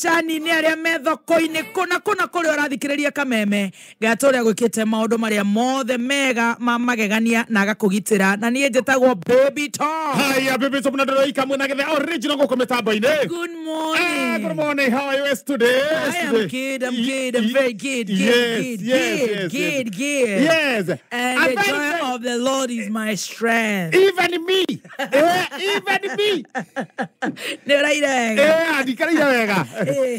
macani-inĩ, arĩa me thoko-inĩ, kũna kũna kũrĩa ũrathikĩrĩria Kameme. Ngai atũrĩa gwĩkĩte maũndũ marĩa mothe mega ma magegania na agakũgitĩra. Na niĩ njĩtagwo Baby Top. Haya, Baby Top na ndĩroika mwena gĩthe original gũkũ mĩtambo-inĩ. Good morning. Good morning. How are you today? I am good, I'm good, I'm very good, good, good, good, good, good. Yes. And the joy of the Lord is my strength. Even me. Even me. Nĩ ũraire wega. Ndikareire wega.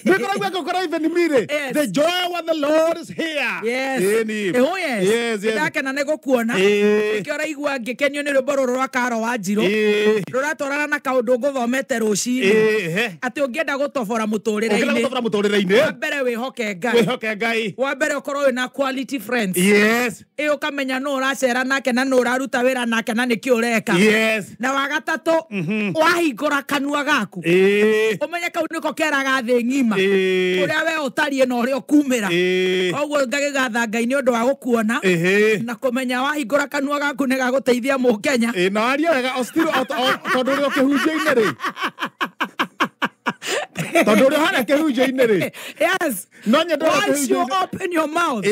Nĩ kũraigua ngũkora even me rĩ. The joy of the Lord is here. Yes. Ĩni. Oh, yes. Yes. Ndakena nĩ gũkuona. Nĩkĩo ũraigua ngĩkenio nĩ rwĩmbo rũrũ rwa Karo wa Njirũ. Rũratwarana na kaũndũ ngũthomete rũcinĩ. Atĩ ũngĩenda gũtobora mũtũrĩre-inĩ. Ũngĩenda gũtobora mũtũrĩre-inĩ. Wa mbere wĩhoke Ngai. Wĩhoke Ngai. Wa mbere ũkorwo wĩna quality friends. Yes. Ĩ ũkamenya nũ ũracera nake na nũ ũraruta wĩra nake na nĩkĩ ũreka. Yes. Na wa gatatũ, wahingũra kanua gaku. Ũmenye kau nĩko keraga thĩ ng'ima. Ũrĩa we ũtariĩ na ũrĩa ũkumĩra. Koguo ngagĩgatha Ngai nĩ ũndũ wa gũkuona. Na kũmenya wahingũra kanua gaku nĩ gagũteithia mũkenya. Na waria wega, o still, tondũ ũrĩa ũkĩhunjia-inĩ rĩ. Tondũ ũrĩa harĩa kĩhunjio-inĩ rĩ. Yes. No nyende ũrĩa Once you kĩhunjio-inĩ. open your mouth,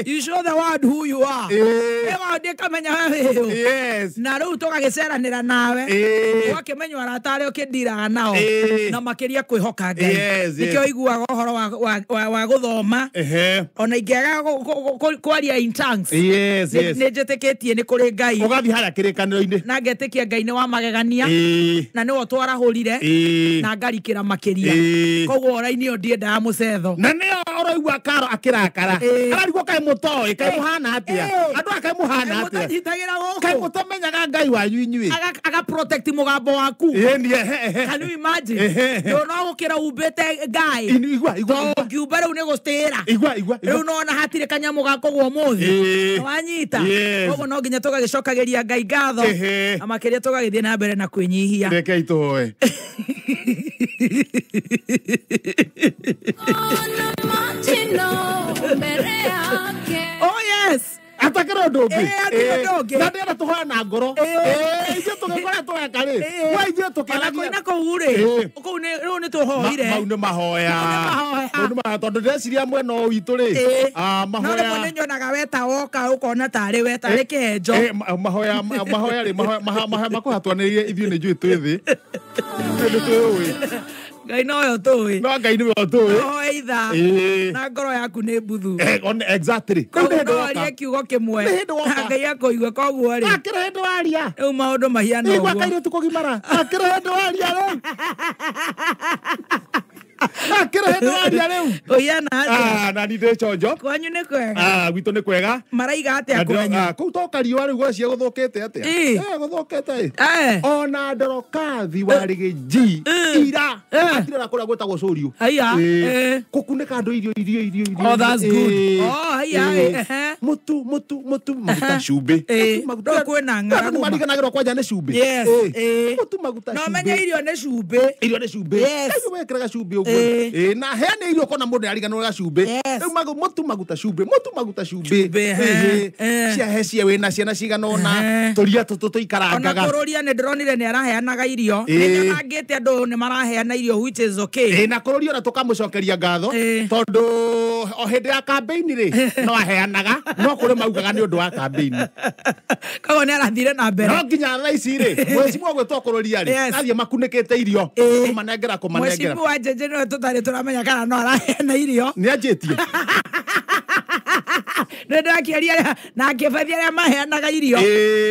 you show the world who you are. Ĩyo ndĩkamenya we wĩ ũ. Yes. Na rĩu tũgagĩceranĩra nawe. Ũgakĩmenywo arata arĩa ũkĩndiraga nao. Na makĩria kwĩhoka Ngai. Yes, yes. Nĩkĩo ũiguaga ũhoro wa gũthoma. Ona ingĩaga kwaria in tongues. Yes, yes. Nĩ njĩtĩkĩtie nĩ kũrĩ Ngai. Ũgathiĩ harĩa kĩrĩkanĩro-inĩ. Na ngetĩkia Ngai nĩ wa magegania. Na nĩwe ũtwarahũrire. Na ngarikĩra makĩria. Koguo raini ĩyo ndiendaga mũcetho. Na nĩyo ũraigua Karo akĩrakara. Ararigwo kaĩ mũtoĩ, kaĩ mũhana atĩa? Andũ aya kaĩ mũhana atĩa? Mũtanyitagĩra gũkũ. Kaĩ mũtamenyaga Ngai wanyu inyuĩ? Aga protect mũgambo waku. Ĩni, ehe, ehe. Can you imagine? Ehe, ehe. Rĩu no gũkĩra umbĩte Ngai. Ini, igua, igua, Tondũ igua. ngiumba rĩu nĩ gũcĩra. Igua, igua, igua. Rĩu nona hatirĩ kanyamũ ga kũgwa ũmũthĩ. Wanyita? Yes. Koguo no nginya tũgagĩcokagĩria Ngai ngatho. Ehe. Na makĩria tũgagĩthiĩ na mbere na kwĩnyihia. Rekei tũhoe. Oh yes. Atakĩra ũndũ ũngĩ. Atakĩra ũndũ ũngĩ. Na ndĩrenda tũhoe na ngoro. Ithuĩ tũgĩkora tweka rĩ. We ithuĩ tũkenagia. Ona kũina kũu rĩ, kũu nĩ, rĩu nĩ tũhoire. Mau nĩ mahoya. Mau nĩ mahoya. Mau nĩ mahoya, tondũ ndĩreciria mwena ũyũ witũ rĩ, No mahoya. rĩmwe nĩ nyonaga weta woka ũkona tarĩ we, tarĩ kĩhenjo. Mahoya, mahoya rĩ, mahoya, mahoya makũhatwanĩrĩire ithuĩ nĩ njũĩ twĩ thĩ. Ithuĩ nĩ twĩũĩ. Ngai nowe ũtũĩ. No Ngai nĩwe ũtũĩ. Ũhoe ithaa. Na ngoro yaku nĩ mbuthu. On, exactly. Rĩu nĩ hĩndĩ Koguo no woka. warie kiugo kĩmwe. Nĩ hĩndĩ woka. Na Ngai akũigue, koguo rĩ. Akĩra hĩndĩ waria. Rĩu maũndũ mahiana Igua ũguo. kairĩtu kũgimara. Akĩra hĩndĩ waria rĩu. Akĩra hĩndĩ waria rĩu. Ũhiana atĩa? Na ni ndĩ chonjo. Kwanyu nĩ kwega? Gwitũ nĩ kwega. Maraiga atĩa Na ndĩro- kwanyu? Kũu to kariũa rĩu gweciria gũthũkĩte atĩa? Gũthũkĩte ĩ. Ona Ndorokathi wa Rĩgĩnji, ira, atirera kũrĩa gwĩtagwo Cũriũ. Haiya. Kũkunĩka andũ irio, irio, irio, irio, Oh, that's irio. good. Oh, haiya, ehe. Mũtu, mũtu, mũtu, maguta, cumbĩ. Mũtu, maguta. No kwĩna ng'aragu. Andũ nĩmariganagĩrwo kwanja nĩ cumbĩ. Yes. Mũtu, maguta, No cumbĩ. menye irio nĩ cumbĩ. Irio nĩ cumbĩ. Yes. Rĩu wekĩraga cumbĩ ũguo. Na heane irio kona mũndũ nĩariganĩrwo gacumbĩ. Yes. Rĩu mũtu maguta cumbĩ, mũtu maguta cumbĩ. Cumbĩ, ehe. Ciahe cie wĩna ciana cigana ũna, Ehe. tũria tũtũ tũikarangaga. Ona kũrũria nĩ ndĩronire nĩ araheanaga irio. Nĩ nyonangĩte andũ nĩ maraheana irio, which is okay. Na kũrũria ona tũkamũcokeria ngatho, tondũ o hĩndĩ ya campaign rĩ, no aheanaga, no kũrĩ maugaga nĩ ũndũ wa campaign. Koguo nĩ arathire na mbere. No nginya thaa ici rĩ, mwecimua gwĩtwo kũrũria rĩ, athiĩ makunĩkĩte irio, kũmanengera, kũmanengera. Mwecimua Njenje nĩwe tũtarĩ tũramenya kana no araheana irio. Nĩ anjĩtie. Nĩ ndakĩaria na ngĩbathi arĩa maheanaga irio.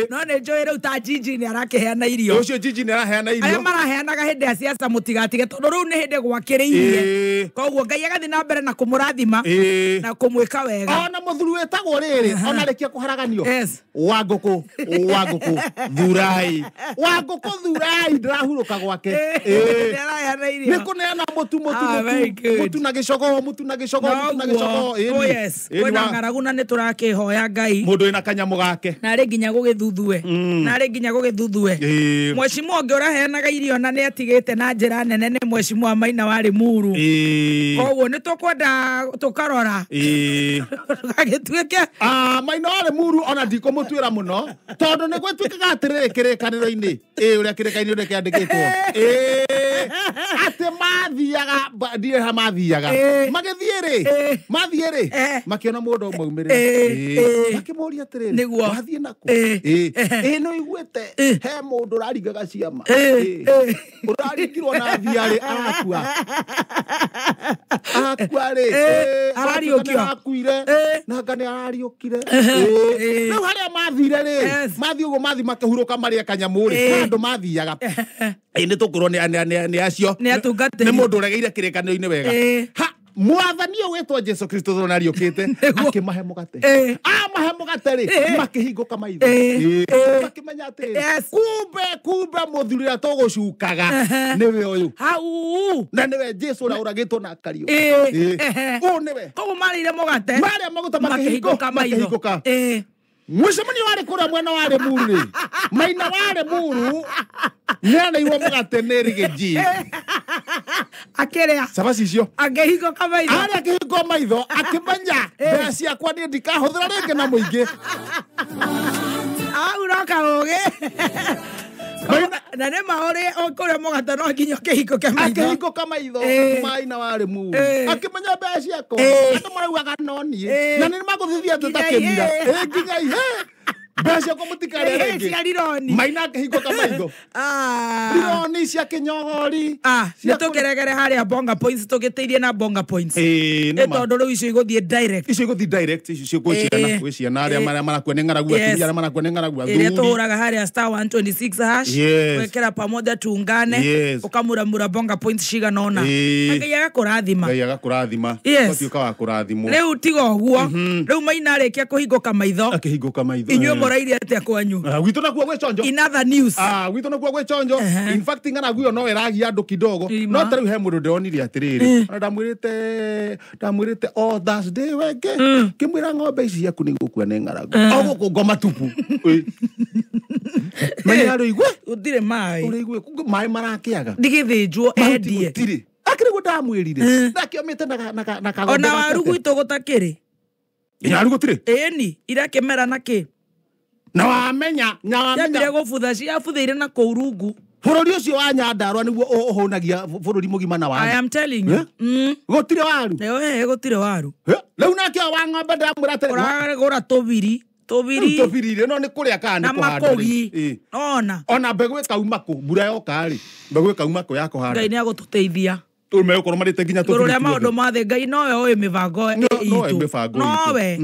No nĩ njũĩ rĩu ta Gigi nĩ arakĩheana irio. Ũcio Gigi nĩ araheana irio. Arĩa maraheanaga hĩndĩ ya siasa mũtigatige, tondũ rĩu nĩ hĩndĩ gwakĩrĩirie. Koguo Ngai agathiĩ na mbere na kũmũrathima na kũmwĩka wega. Ona mũthuri wĩtagwo rĩrĩ, ona rĩkia kũharaganio. Yes. Wa ngũkũ, wa ngũkũ, thurai. Wa ngũkũ, thurai, ndĩrahurũka gwake. Nĩ araheana irio. Nĩ kũneana mũtu, mũtu, Very mũtu, good. mũtu na gĩcogoo, mũtu na gĩcogoo, mũtu na Noguo. gĩcogoo. Oh, yes. Kwĩna ng'aragu na nĩ tũrakĩhoya Ngai. Mũndũ wĩna kanyamũ gake. Na arĩ nginya gũgĩthuthue. Na arĩ nginya gũgĩthuthue. Mwecimua ũngĩ ũraheanaga irio na nĩ atigĩte na njĩra nene nĩ mwecimua Maina wa Limuru. Koguo nĩ tũkwenda tũkarora. Gagĩtuĩke. Maina wa Limuru ona ndikũmũtuĩra mũno, tondũ nĩ gwĩtuĩkaga atĩrĩrĩ kĩrĩkanĩro-inĩ. Ũrĩa kĩrĩkanĩro-inĩ kĩandĩkĩtwo. Atĩ Atĩ mathiaga ndirĩ mathiaga magĩthiĩ rĩ mathiĩ rĩ makĩona mũndũ ũmwe aumĩrĩra makĩmũria atĩrĩrĩ wathiĩ nakũ ĩ nĩ ũiguĩte he mũndũ ũraringaga ciama ũraringirwo na thiarĩ arakua akua rĩ arariũkio akuire na nga nĩ arariũkire rĩu harĩa mathire rĩ mathiĩ ũguo mathi makĩhurũka marĩe kanyamũ rĩ andũ mathiaga nĩ tũkũrwo nĩ acio nĩ mũndũ ũregeire kĩrĩkanĩro-inĩ wega ha mwathani ũyũ wĩtwo Jesu Kristo thona ariũkĩte akĩmahe mũgate amahe mũgate rĩ makĩhingũka maitho makĩmenya atĩrĩrĩ kumbe mũthuri ũrĩa tũgũcukaga nĩwe ũyũ hau na nĩwe Jesu ũrĩa ũragĩtwo na akariũka ũyũ nĩwe koguo marĩire mũgate marĩa maguta makĩhingũka maitho mũcemanio warĩ kũrĩa mwena wa Limuru rĩ maina wa Limuru nĩaneirwo mũgate nĩ Riggy akĩrĩa cabaci icio akĩhingũka maitho arĩa akĩhingũka maitho akĩmenya mbeca ciakwa niĩ ndikahũthĩra rĩngĩ na mũingĩ au roka ũgĩ na nĩ ma ũrĩa mũgate no nginya ũkĩhingũke maitho akĩhingũka maitho maina wa Limuru akĩmenya mbeca ciakwa andũ maraugaga no niĩ na nĩ magũthithia atĩ ta kĩmira nginya ihe mbeca ciakwa mũtikarĩa rĩngĩ maina akĩhingũka maitho rironi cia kĩnyogori nĩ tũkĩregere harĩa Bonga Points tũgĩtĩirie na Bonga Points nĩ tondũ rĩu icio igũthiĩ direct icio igũthiĩ direct icio gwĩ ciana gwĩ ciana arĩa marakua nĩ ng'aragu atumia arĩa marakua nĩ ng'aragu athuri ĩrĩa tũhũraga harĩa *126 hash gwĩkĩra pamoja tuungane ũkamuramura Bonga Points cigana ũna Ngai agakũrathima Ngai agakũrathima ũgatuĩka wa kũrathimwo rĩu tiga ũguo rĩu maina arĩkia kũhingũka maitho akĩhingũka maitho inyuĩ mũrairie atĩa kwanyu gwitũ nakuo gwĩ chonjo in other news gwitũ nakuo gwĩ chonjo in fact ng'aragu ĩyo no ĩragia andũ kidogo no ta rĩu he mũndũ ndĩronire atĩrĩrĩ ona ndamwĩrĩte o Thursday wenge ngĩmwĩra ng'ombe ici ciaku nĩ igũkua nĩ ng'aragu o gũkũ ngoma tupu menya rĩu igue gũtirĩ maĩ ũrĩigue maĩ marakĩaga ndigĩthĩnjwo endie gũtirĩ akĩrĩ guo ndamwĩrire ndakĩomĩte na kagombe ona waru gwitũ gũtakĩrĩ waru gũtirĩ ĩni irakĩmera na kĩ na wamenya ciambire gũbutha ciabuthĩire na kũu rungu bũrũri ũcio wa Nyandarua nĩguo ũhũnagia bũrũri mũgima na waru I am telling you gũtirĩ waru gũtirĩ waru rĩu nake wa ng'ombe ndamwĩra atĩrĩ ũragũra tũbiri tũbiri no nĩ kũrĩa kana nĩ kũhanda makogi ona mbegũ ĩkauma kũ mbura yoka rĩ mbegũ ĩkauma kũ ya kũhanda Ngai nĩ agũtũteithia tũmegũkorwo marĩte nginya tũbiri ũrĩa maũndũ ma thĩ Ngai nowe ũĩ mĩbango itũ nowe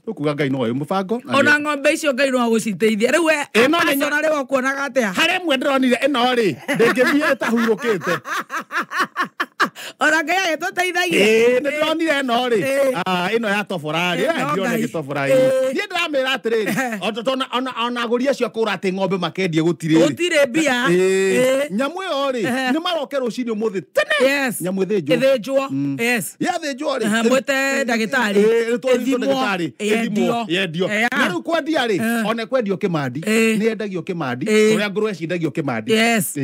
tũkuga Ngai nowe mũbango ona ng'ombe icio Ngai no agũciteithia rĩu we ona rĩu ũkuonaga atĩa harĩa ĩmwe ndĩronire ĩno rĩ ndĩngĩthiĩ ĩtahurũkĩte ona Ngai agĩtũteithagia nĩ ndĩronire ĩno rĩ ĩno ya tobora rĩ ndĩrona ĩgĩtobora niĩ ndĩramĩra atĩrĩrĩ ona agũri acio akũra atĩ ng'ombe makendie gũtirĩ gũtirĩ mbia nyamũ ĩyo rĩ nĩ maroke rũcinĩ ũmũthĩ tene nyamũ ĩthĩnjwo yes yathĩnjwo rĩ mwĩte ndagĩtarĩ ĩthimwo yendio na rĩu kwendia rĩ ona kwendio kĩmandi nĩ yendagio kĩmandi ũrĩa ngũrwe ciendagio kĩmandi yes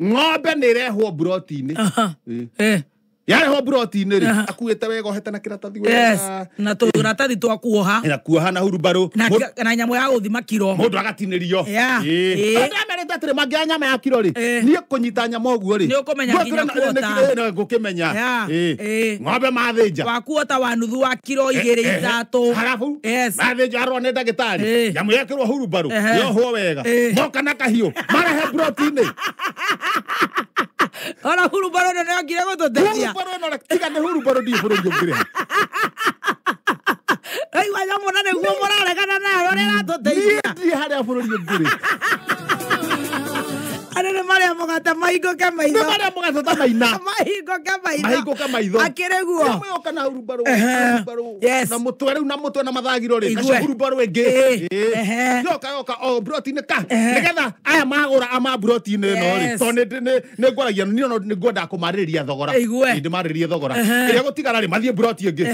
ng'ombe nĩ ĩrehwo mburoti-inĩ yarehwo mburoti-inĩ rĩ akuĩte wega ohete na kĩratathi wega na tũratathi twa kuoha na kuoha na hurumbarũ na nyamũ ya gũthima kiro mũndũ agatinĩrio ndĩramerĩte atĩrĩ mangĩoya nyama ya kiro rĩ niĩ kũnyita nyama ũguo rĩ nĩ ũkũmenya nginya kuota ngũkĩmenya ng'ombe mathĩnja wakuota wa nuthu wa kiro igĩrĩ ithatũ harabu mathĩnja arorwo nĩ ndagĩtarĩ nyamũ yekĩrwo hurumbarũ yohwo wega moka na kahiũ marehe mburoti-inĩ ona hurumbarũ ĩno nĩyokire gũtũteithia hurumbarũ ĩno tiga nĩ hurumbarũ ndiĩ bũrũri ũngĩrĩha aigua nyamũ na nĩguo mũraregana nayo ũrĩa ĩratũteithia niĩ ndirĩ harĩa bũrũri ũngĩrĩ andũ nĩ marĩa mũgate mahingũke maitho nĩ marĩa mũgate ta maina mahingũke maitho mahingũke maitho akĩrĩ guo nyamũ yoka na hurumbarũ na mũtwe rĩu na mũtwe na mathagiro rĩ gacio hurumbarũ ĩngĩ yoka o mburoti-inĩ ka nĩgetha aya magũra ama mburoti-inĩ ĩno rĩ tondũ nĩ ngwaragia niĩ no nĩ ngwendaga kũmarĩrĩria thogora ndĩmarĩrĩrie thogora ĩrĩa gũtigara rĩ mathiĩ mburoti ĩngĩ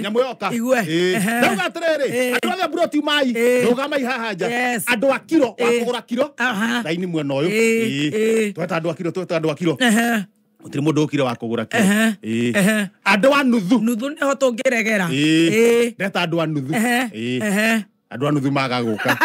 nyamũ yoka ndauga atĩrĩrĩ andũ othe mburoti mai rũgamai haha nja andũ a kiro wa kũgũra kiro raini mwena ũyũ tweta andũ a kiro gũtirĩ mũndũ ũkire wa kũgũra kiro andũ a nuthu nuthu nĩho tũngĩregera ndeta andũ a nuthu andũ a nuthu maga gũka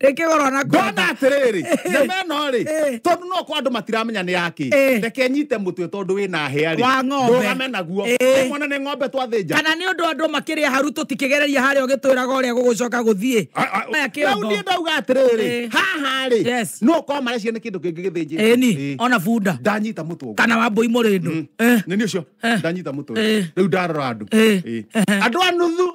Reke Ĩkĩgũrwo na Ndona atĩrĩrĩ, nyama ĩno rĩ, tondũ no kwa andũ matiramenya nĩ yake. Reke nyite mũtwe tondũ wĩna hĩa rĩ. Wa ng'ombe. Ndũgame naguo. Mwana nĩ ng'ombe twathĩnja. Kana nĩ ũndũ andũ makĩrĩa haru tũtikĩgereria harĩa ũgĩtwĩraga ũrĩa gũgũcoka gũthiĩ. Aya Rĩu kĩongo. niĩ ndauga atĩrĩrĩ, haha rĩ, Yes. no korwo mareciria nĩ kĩndũ kĩngĩ gĩthĩnjĩtwo. Ĩni, ona bunda. Ndanyita mũtwe ũguo. Kana wa mbũi mũrĩndũ. Nĩ niĩ ũcio. Ndanyita mũtwe. Rĩu ndarora andũ. Andũ a nuthu.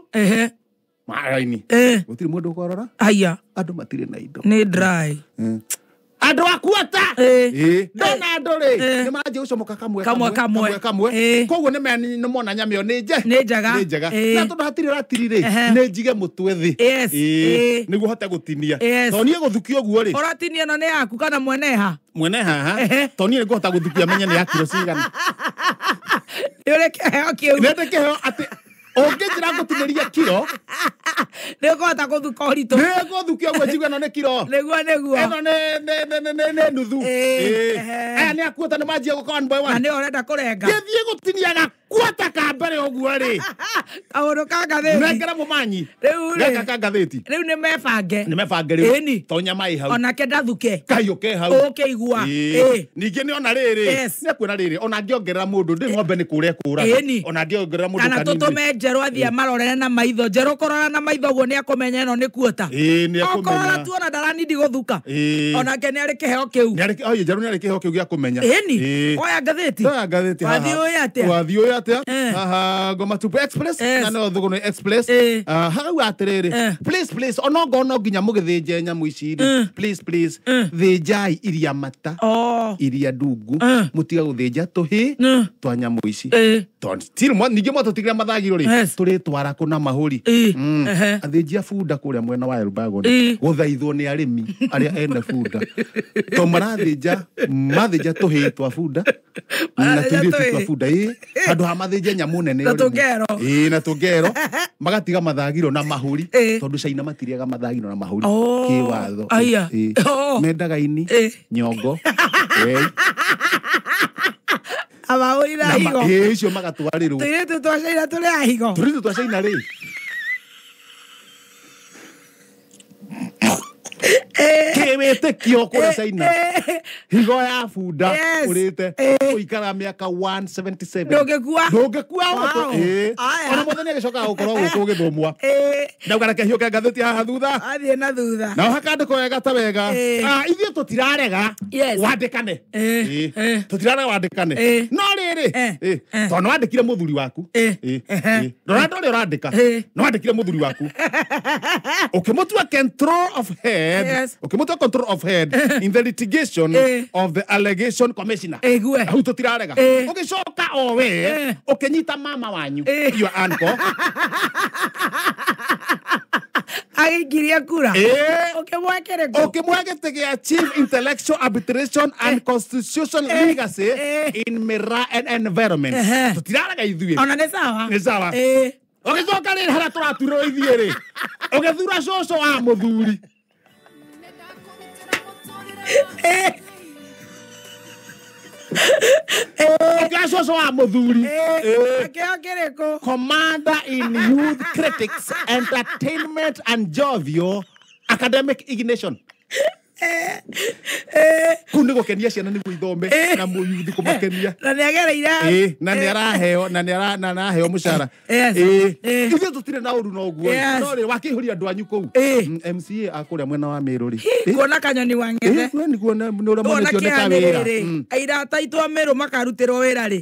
Maraini. Gũtirĩ mũndũ ũkorora. Aya. Andũ matirĩ na indo. Nĩ dry. Andũ a kuota. Ndona andũ rĩ, nĩ manjia gũcomoka kamwe Kamwe, kamwe. kamwe. Koguo nĩ mona nyama ĩyo nĩ nje. Nĩ njega. Nĩ njega. Na tondũ hatirĩ ratiri rĩ, nĩ njige mũtwe thĩ. Yes. Nĩguo hote gũtinia. Yes. Tondũ niĩ gũthukia ũguo rĩ. Ũratinia ĩno nĩ yaku kana mwene ha? Mwene haha. Tondũ niĩ nĩngũhota gũthukia menye nĩ ya kiro cigana. Nĩ ũrĩ kĩheo kĩu. Nĩ ndĩ kĩheo atĩ ũngĩnjĩra ngũtinĩrie kiro. Nĩ ũkũhota gũthuka ũritũ. Nĩ ngũthukia ũguo njigue ĩno nĩ kiro. Nĩguo nĩguo. Ĩno nĩ nuthu. Aya nĩ akuota nĩ manjia gũka one by one. Na nĩ ũrenda kũrenga. Gĩthiĩ gũtinia gakuota ka mbere ũguo rĩ. Kaũndũ ka ngathĩti. Nengera mũmanyi. Rĩu rĩ. Gaka ka ngathĩti. Rĩu nĩ mebange. Nĩ mebange rĩu. Ĩni. To nyama ĩ hau. Onake ndathuke. Kahiũ ke hau. Ũkĩigua. Ningĩ nĩ ona rĩrĩ. Yes. Nĩ akuona rĩrĩ. Ona angĩongerera mũndũ ndĩ ng'ombe nĩ kũũra ĩkũũraga. Ĩni. Ona angĩongerera mũndũ Kana kanini. tũtũme njerũ athiĩ amarorere na maitho. Njerũ kũrora na maitho ũguo nĩ akũmenya ĩno nĩ kuota. Nĩ Okorora akũmenya. tu ona ndaranindi gũthuka. Onake nĩ arĩ kĩheo kĩu. Nĩ arĩ njerũ nĩ arĩ kĩheo kĩu gĩa kũmenya. Ĩni. Oya ngathĩti. Oya ngathĩti haha. Wathiĩ ũĩ atĩa? Wathiĩ ũĩ atĩa? atĩa? Haha Ngoma Tupu Express na no Thũgũnĩ Express. Hau atĩrĩrĩ, please please onongo no nginya mũgĩthĩnje nyamũ ici rĩ, please please thĩnjai iria mata, iria ndungu, mũtiga gũthĩnja tũhĩ twa nyamũ ici. Tondũ still ningĩ mwatũtigĩra mathagiro rĩ, tũrĩtwara kũ na mahũri. Athĩnji a bunda kũrĩa mwena wa Elbagon gũthaithwo nĩ arĩmi arĩa ene bunda. To marathĩnja, mathĩnja tũhĩ twa bunda na tũirĩtu twa bunda, handũ ha mathĩnje nyamũ nene na tũngero. Na tũngero magatiga mathagiro na mahũri, tondũ China matirĩaga mathagiro na mahũri kĩwatho. Mendaga ini, nyongo, amahũri na higo. Icio magatwarĩrwo. Tũirĩtu twa China tũrĩ a higo. Tũirĩtu twa China rĩ. Kĩwĩtĩkio kũrĩa China. Higo ya bunda ũrĩte ũikara mĩaka 177. Ndũngĩkua. Ndũngĩkua. Ona mũthenya agĩcokaga gũkorwo gũkũ ũgĩthũmwa. Ndauga reke hiũke ngathĩti haha thutha. Athiĩ na thutha. Na hakandĩkwo wega ta wega. Ithuĩ tũtirarega wandĩkane. Tũtirarega wandĩkane. No rĩrĩ, tondũ nĩwandĩkire mũthuri waku. Rora ndũrĩa ũrandĩka. Nĩwandĩkire mũthuri waku. Ũkĩmũtua control of head. Ũkĩmũtua control of head in the litigation of the allegation commissioner. Hau tũtirarega. Ũgĩcoka o we ũkĩnyita mama wanyu, your uncle. Agĩikirie kura. Ũkĩmũhe kĩrĩkũ? Ũkĩmũhe gĩtĩ gĩa Chief Intellectual Arbitration and Constitution Legacy in Mira and Environment. Tũtirarega ithuĩ. Ona nĩ sawa. Nĩ sawa. Ũgĩcoka rĩrĩ harĩa tũraturĩrwo ithuĩ rĩ, ũgĩthura cũcũ wa mũthuri. Ũkĩoya cũcũ wa mũthuri. Akĩheo kĩrĩkũ? Commander in Youth Critics, Entertainment and Jovial Academic Ignition. Kũu nĩ gũkenia ciana nĩguo ithome na mũyuthi kũmakenia. Na nĩagereire. Na nĩaraheo, na nĩaraheo mũcara. Ithuĩ tũtirĩ na ũru na ũguo. No rĩ, wakĩihũria andũ anyu kũu. MCA a kũrĩa mwena wa Meru rĩ. Kuona kanyoni wa ng'ethe. Nĩguo nĩ ũrĩa monetio nĩ kawĩra. Aira ataitũ a Meru makarutĩrwo wĩra rĩ.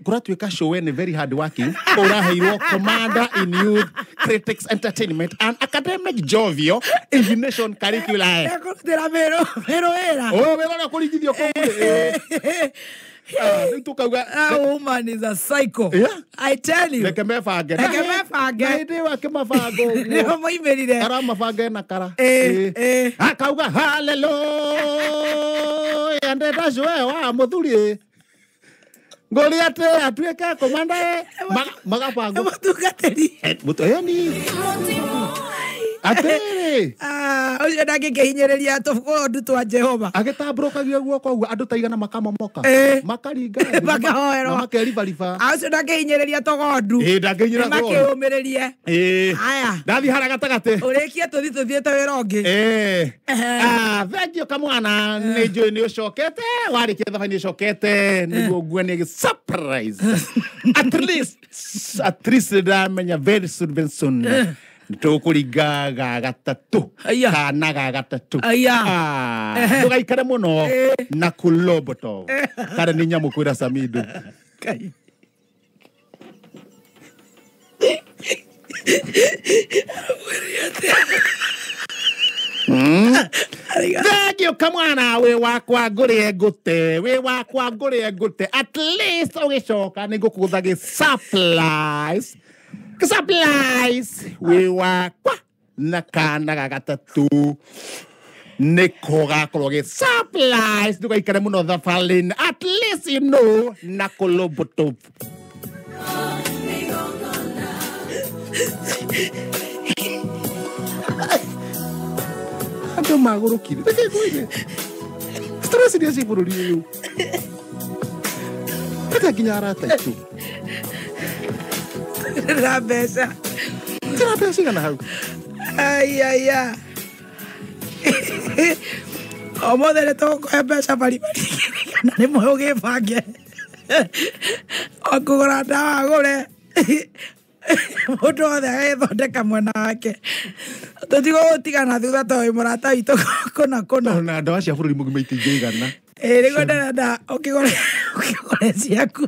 Kũratuĩka show nĩ very hard working. Ũraheirwo Commander in Youth Critics Entertainment and Academic Jovial Ignition Curricula. Ekũrutĩra Meru wĩra. Wĩra ũrĩa kũringithio kũu rĩ. Rĩu tũkauga That woman is a psycho. I tell you. Reke mebange. Reke mebange. Na hĩndĩ ĩyo akĩmabanga ũguo. Nĩo moimĩrire. Aramabanga ena kara. Akauga hallelujah ndenda cũe wa mũthuri. Ngori atĩ atuĩke commander magabangwo. Mũtungatĩri. Ĩni. Atĩrĩ. Ũcio ndangĩkĩhinyĩrĩria tũgondu twa Jehova. Agĩtambũrũkagia guoko ũguo andũ ta igana makamomoka. Makaringa thĩ, Makahoerwo. na makeribariba. Ũcio ndangĩhinyĩrĩria tũgondu. Ĩĩ, ndangĩhinyĩrĩria tũgondu. Makĩũmĩrĩrie. Ĩĩ. Aya. Ndathiĩ harĩa gatagatĩ. Ũrĩkie tũthiĩ tũthiĩte wĩra ũngĩ. Ĩĩ. Ah, thank you kamwana nĩ njũĩ nĩ ũcokete warĩkia thabarĩ nĩ ũcokete nĩguo nguanie gĩ surprise. At least ndamenya very soon, very soon. Tũkũringa ga gatatũ kana ga gatatũ. Ndũgaikare mũno na kũloboto kana nĩ nyamũ kwĩra Samido. Ngai. Thank you kamwana wĩ wakwa ngũrĩe ngũte wĩ wakwa ngũrĩe ngũte at least ũgĩcoka nĩ ngũkũgũtha gĩ surprise surprise wĩ wakwa na kana ga gatatũ nĩko gakorwo gĩ surprise ndũgaikare mũno thabarĩ-inĩ at least you know na kũlũmbũtũ. Andũ magũrũkire reke ngwĩre stress iria ciĩ bũrũri ũyũ reke nginya arata aitũ Na mbeca tĩra mbeca cigana hau. Aiya ũmũthĩ nĩ tũgũkũhe mbeca baribari kana rĩmwe ũgĩbange okũgũra ndawa agũre mũndũ wothe agagĩthondeka mwena wake tũtigũgũtigana thutha tondũ wĩ mũrata witũ kũna kũna. Na ndawa cia bũrũri mũgima itingĩigana. Ĩĩ nĩguo ndĩrenda ũkĩgũre ciaku.